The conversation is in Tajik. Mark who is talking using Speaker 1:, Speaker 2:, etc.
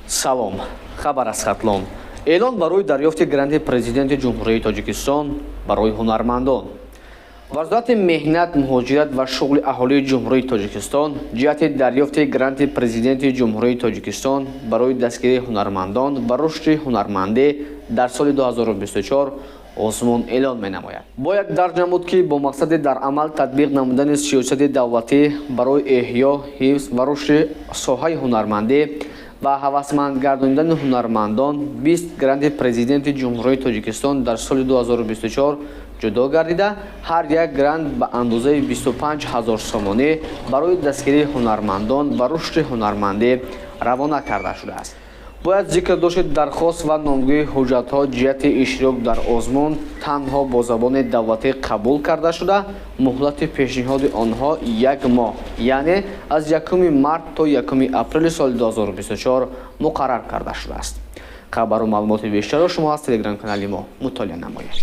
Speaker 1: Салом, хабар аз Хатлон. Эълон барои дарёфти гранти Президенти Ҷумҳурии Тоҷикистон барои ҳунармандон. Вазорати меҳнат, муҳоҷират ва шуғли аҳолии Ҷумҳурии Тоҷикистон ҷиҳати дарёфти гранти Президенти Ҷумҳурии Тоҷикистон барои дастгирии ҳунармандон ва рушди ҳунармандӣ дар соли 2024 озмун эълон менамояд. Бояд дарҷ намуд, ки бо мақсади дар амал татбиқ намудани сиёсати давлатӣ барои эҳё, ҳифз ва рушди соҳаи ҳунармандӣ ва ҳавасманд гардонидани ҳунармандон 20 гранти Президенти Ҷумҳурии Тоҷикистон дар соли 2024 ҷудо гардида, ҳар як грант ба андозаи 25 ҳазор сомонӣ барои дастгирии ҳунармандон ва рушди ҳунармандӣ равона карда шудааст. Бояд зикр дошт, дархост ва номгӯи ҳуҷҷатҳо ҷиҳати иштирок дар озмун танҳо бо забони давлатӣ қабул карда шуда, муҳлати пешниҳоди онҳо як моҳ, яъне аз 1 март то 1 апрели соли 2024 муқаррар карда шудааст. Хабару маълумоти бештарро шумо аз телеграм-канали мо мутолиа намоед.